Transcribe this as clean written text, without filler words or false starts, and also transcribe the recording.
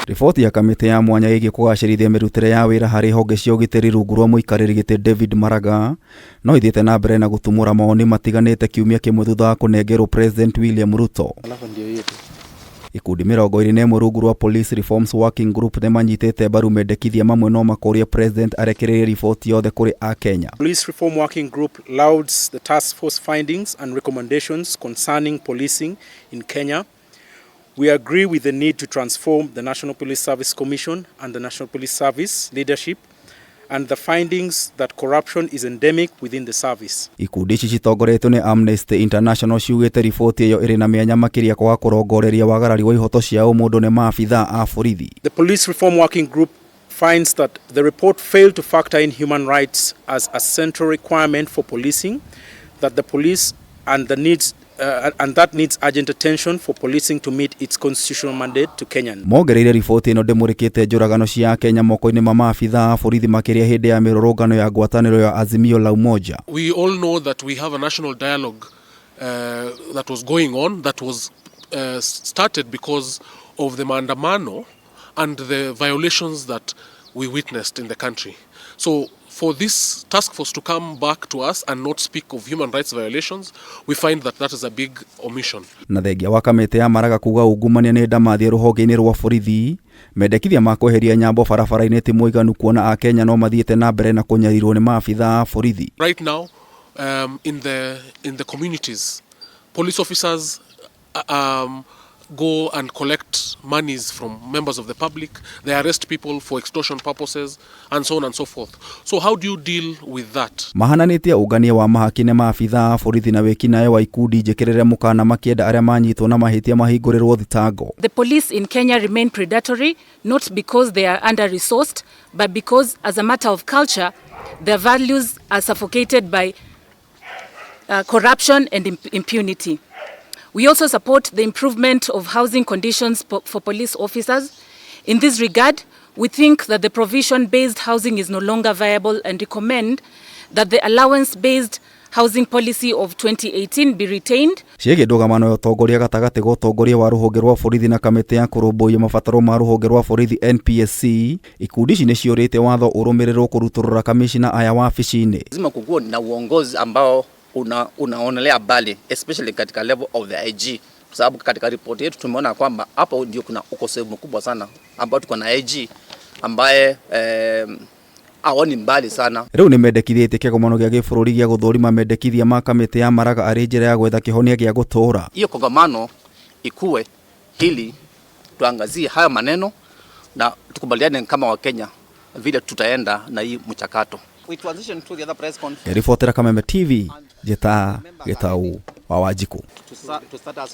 Riboti ya kamĩtĩ ya mwanya ĩgiĩ kũgacĩrithia mĩrutĩre ya wĩra harĩ honge cia ũgitĩri rungu rwa mũikarĩri gĩtĩ David Maraga no ithiĩte na mbere na gũtumũra mawoni matiganĩte kiumia kĩmwe thutha wa kũnengerwo President William Ruto. Ikundi 21 rungu rwa Police Reforms Working Group nĩ manyitĩte mbaru mendekithia mamwe no makoria President arekererie riboti yothe kũrĩ Akenya. Police Reform Working Group lauds the task force findings and recommendations concerning policing in Kenya. We agree with the need to transform the National Police Service Commission and the National Police Service leadership and the findings that corruption is endemic within the service. Ikundi ici citongoretio nĩ Amnesty International ciugĩte riboti ĩyo ĩrĩ na mĩanya makĩria kwaga kũrongoreria wagarari wa ihoto cia ũmũndũ nĩ maabithaa a borithi. The Police Reform Working Group finds that the report failed to factor in human rights as a central requirement for policing, that the police and the needs and that needs urgent attention for policing to meet its constitutional mandate to Kenyans. Mongereire riboti ĩno ndĩmũrĩkĩte njũragano cia Kenya moko-inĩ ma maabithaa a borithi makĩria hĩndĩ ya mĩrũrũngano ya ngwatanĩro ya Azimio la Umoja. We all know that we have a national dialogue that was going on that was started because of the maandamano and the violations that we witnessed in the country. So for this task force to come back to us and not speak of human rights violations, we find that that is a big omission. Na thengia wa kamĩtĩ ya Maraga kuga ungumania nĩ ndamathie rũhonge-inĩ rwa borithi, mendekithia ma kweheria nyambo barabara-inĩ ti mũiganu kuona Akenya no mathiĩte na mbere na kũnyarirwo nĩ maabithaa a borithi. Right now, in the communities, police officers go and collect monies from members of the public. They arrest people for extortion purposes, and so on and so forth. So how do you deal with that? Mahananĩtie ũngania wa mahaki nĩ maabithaa a borithi na wĩkinaĩ wa ikundi njĩkĩrĩre mũkana makĩenda arĩa manyitwo na mahĩtia mahingũrĩrwo thitango. The police in Kenya remain predatory not because they are under-resourced, but because, as a matter of culture, their values are suffocated by corruption and impunity. We also support the improvement of housing conditions for police officers. In this regard, we think that the provision-based housing is no longer viable and recommend that the allowance-based housing policy of 2018 be retained. Ciĩgiĩ ndũgamano ya ũtongoria gatagatĩ ga ũtongoria wa rũhonge rwa borithi na kamĩtĩ ya kũrũmbũiya mabataro ma rũhonge rwa borithi NPSC, ikundi ici nĩ ciũrĩtie watho ũrũmĩrĩrwo kũrutũrũra kamishina aya wabici-inĩ. Lazima kukuwa na uongozi ambao unaonelea mbali, especially katika level of the IG, kwa sababu katika ripoti yetu tumeona kwamba hapo ndio kuna ukosefu mkubwa sana ambao tuko na IG ambaye aoni mbali sana. Rĩu nĩ mendekithĩtie kĩgomano gĩa gĩbũrũri gĩa gũthũrima mendekithia ma kamĩtĩ ya Maraga arĩ njĩra ya gwetha kĩhonia gĩa gũtũũra. Hiyo kongamano ikuwe ili tuangazie haya maneno na tukubaliane kama Wakenya vile tutaenda na hii mchakato. We transition to the other press conference. Ngĩribotera Kameme TV, njĩta Gĩtau wa Wanjikũ. To start us.